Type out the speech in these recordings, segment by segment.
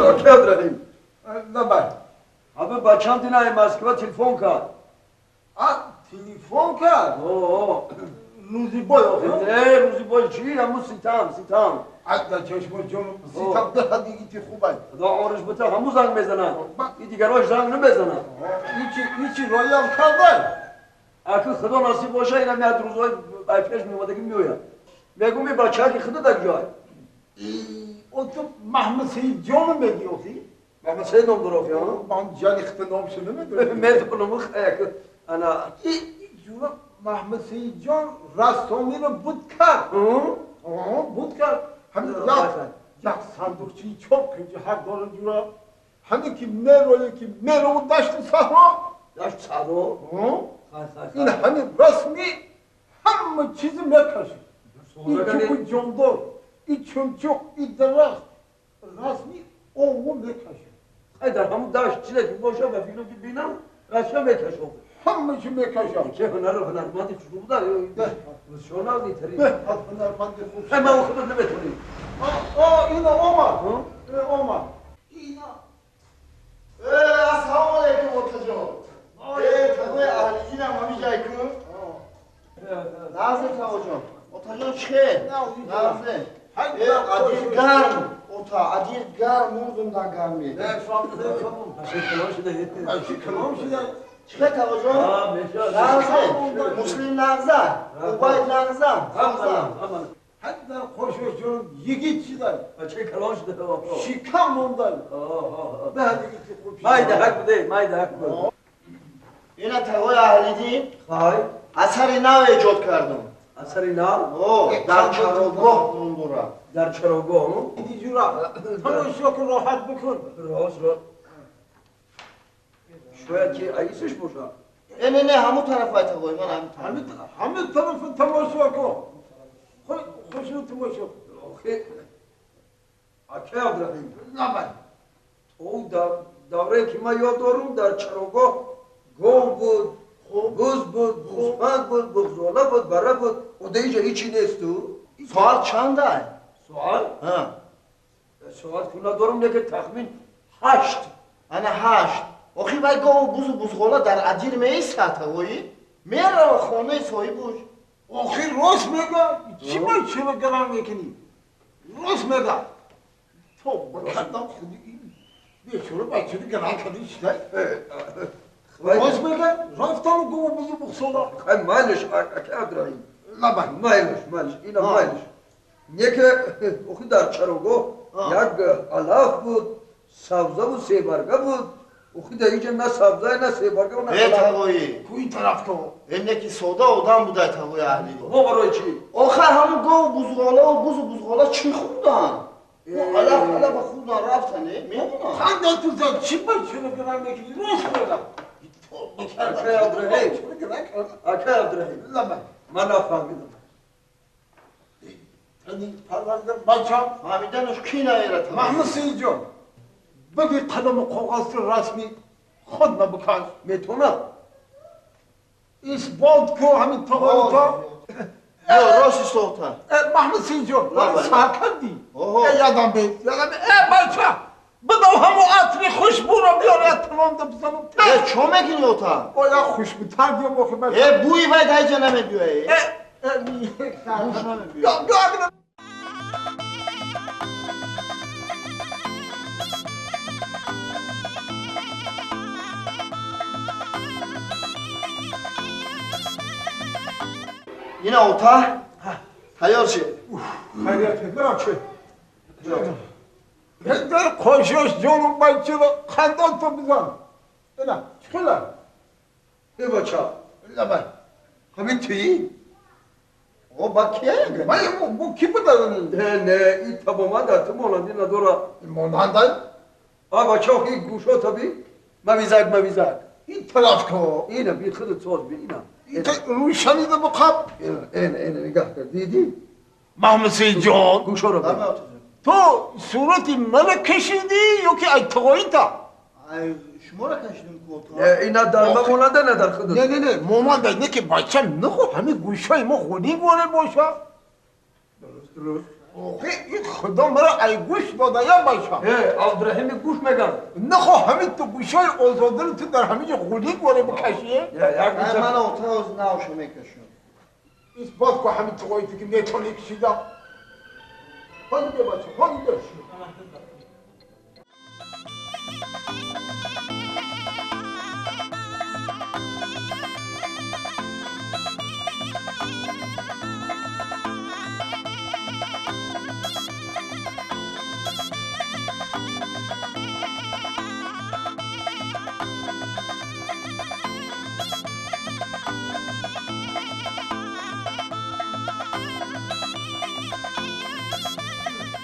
Ака Абдурахим. Лабай. Ҳама бачам динаи Москва телефон кард. А, телефон кард? О. Рӯзибой охир? Не, рӯзибой чӣ? Ҳамун ситам, ситам. Ада чашмо ҷон, ситам даҳадигити хубай. Худо ориш бита, ҳамун занг мезанад. И дигарош занг намезанад. Ичи, ичи роям кардай. Аки худо насиб боша, инам як рӯзҳои пеш меомадагӣ меояд. Мегӯм и бачаки худо дар ҷой. О ту Маҳмад Саид ҷону мегӣ охи? Маҳмад Саид ном дора охи, а? Ман ҷани худо номшо намедонам. Медонам, ак ана. И ҷура Маҳмад Саид ҷон рассомиро буд кард. Буд кард. Ҳамин як сандуқчаи чоп кунҷи ҳақ дора ҷура. Ҳамин ки мероя ки мерову дашти саҳро. Дашти саҳро? Ин ҳамин расми ҳама чизи мекашид. И чӯбу ҷондор, и чумчуқ, и дарахт расми ову мекашид. Ай дар ҳамун дашт чизе ки боша ба фикрм ки бинам расма мекашад. Ҳама чи мекашад. Ке ҳунару ҳунарманди хушрӯ буда? Шонавди тари. Беҳад ҳунарманди хуб. Ҳай ман худат наметонӣ. О, ина омад. Ина омад. Ина. Ассалому алайкум, отаҷон. Тагои аҳлидинам ҳамин ҷай кун. Нағзе, тагоҷон. Отаҷон чӣ хел? Нағзе. Адир гарм, ота, адир гарм, мурдум дар гармӣ. Калон шуда. Чӣ хел, тагоҷон? Нағзе. Муслим нағза, Убайд нағза. Ҳадда қошошҷон йигит шуда. Бачаи калон шуда. Шикам монда. Баъдигити хуб. Майда ҳак буде, майда ҳак буд. Ина тагои аҳлидин. Хай. Асари нав эҷод кардам. Асари нав? О, дар чарогоҳ ном дорад. Дар чарогоҳ? Иди ҷура, тамошо кун, роҳат бикун. Рост, рост. Шояд ки аисаш бошад. Не, не, не, ҳамун тараф ай тагои, ман ҳамин тараф. Ҳамин тарафи тамошо кун. Хушрӯ тамошо кун. Охи, ака Абдурахим. Лабай. То даврае ки ман ёд дорум, дар чарогоҳ гов буд, буз буд, гӯсфанд буд, буғзола буд, бара буд. Ода иҷа ҳичи несту. Соат чанд ай? Соат? Соат ку надорум, лекин тахмин 8. Ана 8. Охи вай гову бузу бузғола дар адир меистад, тагои? Мерава хонаи соҳибуш. Охи рост мега, чӣ бо чиро гарам мекунӣ? Рост мега. То бакардам худи ин бечора бачаро гарам кардӣ читай? Рост мега, рафтам гову бузу бузғола. Хай майлиш, ака Абдурахим. Лабай. Майлиш, майлиш, ина майлиш. Неке охи дар чарогоҳ як алаф буд, сабза буд, себарга буд. Охи дар инҷа на сабза, на себарга, на Э, тагои. Ку ин тараф ко? Э, неки сода одам будай тагои аҳли. Мо барои чӣ? Охир ҳамун гову бузғола ва бузу бузғола чӣ хӯрдан? Алаф, алаф хӯрдан рафтан, э, мемонанд. Ханда ту зад, чӣ ба чиро гарам мекунӣ? Рост мега. Ака Абдурахим. Ака Абдурахим. Лабай. Ман нафаҳмидам. Тани парварда бачам. Фаҳмиданаш ки наера тагои? Маҳмуд Саидҷон, бигир қаламу коғазро расми худ набукаш. Метавонам. Исбот ку ҳамин тағоита. Ё, рост истота. Маҳмуд Саидҷон, сар кардӣ? Ядам бе, ядам бе. Бача, бидав ҳамон атри хушбӯро биёр, як талонда бизанам. Э, чо мекунӣ, ота? О, як хушбӯтар биём охи бача. Э, бӯи вай дар инҷа намебиёе. Буш намебиёе. Биё, Ина ота тайёр шид. Хайрият, бирам чӣ? Дар қошош ҷону бачаро қандон то бизан. Ина, чӣ хела? Э, бача. Лабай. Ҳамин туӣ? О, ба кия? Ман бу ки буда? Не, не, ин табоман дар ту монанди надора. Монандай? А, бача, ин гӯшо таби? Мавизак, мавизак. Ин тараф ко. Ина, би худат соз би, ина. Рӯшанида биқаб. Ина, ина, нигаҳ кар, дидӣ? Маҳмуд Саидҷон. Гӯшоро би. Ту сурати мана кашидӣ ё ки ай тағоита? Ай шуморо кашидим ку ота. Ина дар ма монанда, на дар худат. Не, не, не, монанда не ки бачам нахо ҳамин гӯшаи мо хунин горе боша. Дуруст, дуруст. این خدا مرا ای گوش داده یا بچه عبدالرحیم گوش میگم نخوا همین تو گوشای آزاده رو تو در همین غولی گوره بکشیه؟ من اتاق از نوشو میکشم اثبات که همین تو که نتونی کشیدم هانی بیا بچه هانی بیا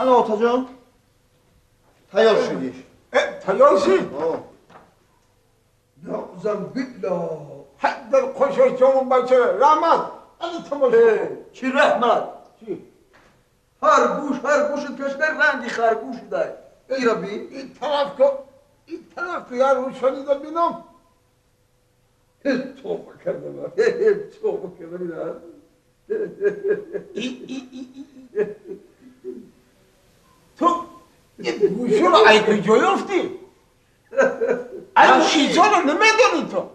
الو آتا جان تیار شدیش تیار شد؟ نعوذ بالله حد خوشش جامون بچه رحمت از تماشا چی رحمت؟ چی؟ هر گوشت کشته رنگی خرگوش دای ای ربی این طرف که یار روشنی دا بینم توبه کردم توبه کردم تو این گوشه رو ای کجای افتی؟ این چیزا رو نمیدونی تو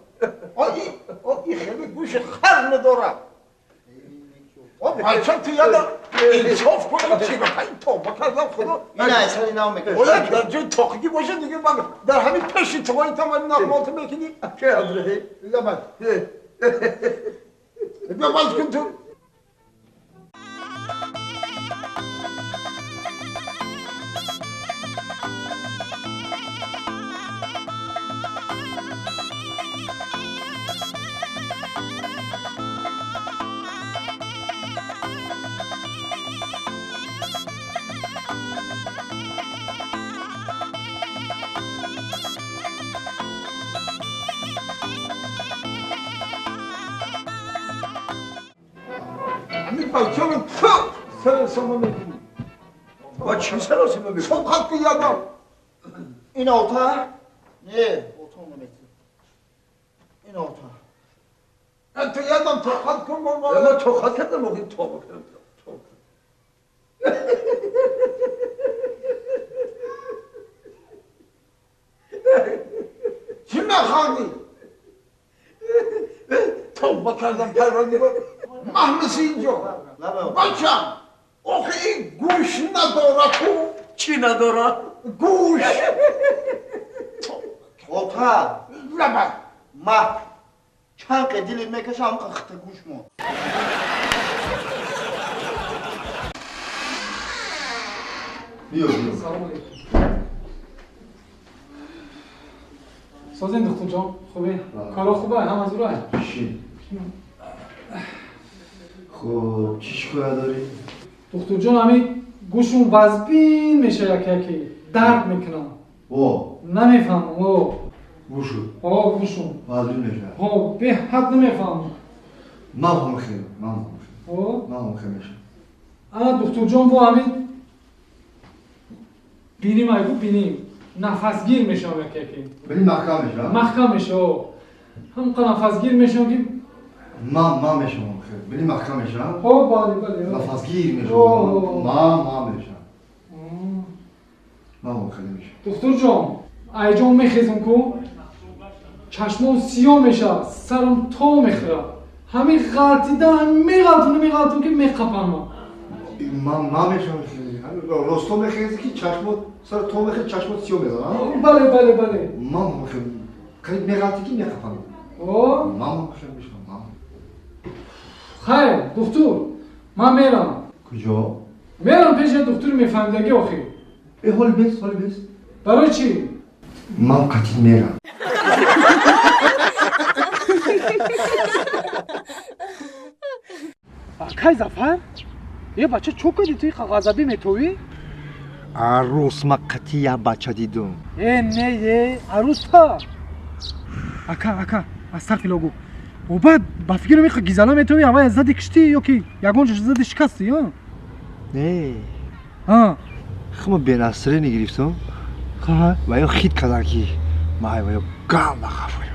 این خیلی گوش خر نداره بچه تو یادم انصاف کنم چی بخوای توبه کردم خدا این اصلا اینا میکشه باید در جای تاقگی باشه دیگه من در همین پیش تو این تمام نغمات میکنی چه عبدالرحیم؟ بیا بیا باز کن تو بچه تو سراسیمه میکنی با چی سراسیمه میکنی؟ صبحت که یادم این آتا؟ نه آتا نمیتونی این آتا تو یادم توخت کن با ما توخت کردم موقعی توبه کردم چی میخوانی؟ توبه کردم پروردگار محمس اینجا بچم آخه این گوش نداره تو چی نداره؟ گوش آتا لبه ما چند قدیل میکشم خط گوش ما بیا بیا سلام علیکم سازین دختر جان خوبه؟ کارا خوبه؟ هم از راه؟ چی؟ خب چی شکایت داری؟ دکتر جان همین گوشم وزبین میشه یکی یکی درد میکنم او نمیفهمم او گوشو او گوشم وزبین میشه او به حد نمیفهمم من هم خیلی من هم خیلی او من هم خیلی میشه انا دکتر جان با همین بینیم ایگو بینیم نفسگیر میشم یکی یکی بینیم محکم میشه محکم میشه او هم نفسگیر میشم که من میشم خیلی بینیم محکم میشم او بله بله نفسگیر میشم من میشم من خیلی میشم دکتر جان ایجان میخیزم کو چشمام سیاه میشه سرم تا میخوره همین غلطیده هم میغلطم که میقپم من میشم خیلی راستا میخیزی که چشمات سر تو میخیزی چشمات سیاه میزنه بله بله بله من خیلی قریب میغلطی که میقپم او من خیلی میشم خیر دکتر من میرم کجا؟ میرم پیش دکتر میفهمیدگی آخی ای حال بس حال بس برای چی؟ من قتیل میرم اکای زفر یه بچه چوک کردی توی غضبی میتوی؟ عروس ما قطعی یه بچه دیدم ای نه یه عروس تا اکا اکا استغفر الله و بعد با فکر میخوای گیزالا میتوی اول زدی کشتی یا کی یگون زدی شکستی ها نه ها خب به نصری نگرفتم ها و یا خیت کردن که ما و یا گام نخفیم.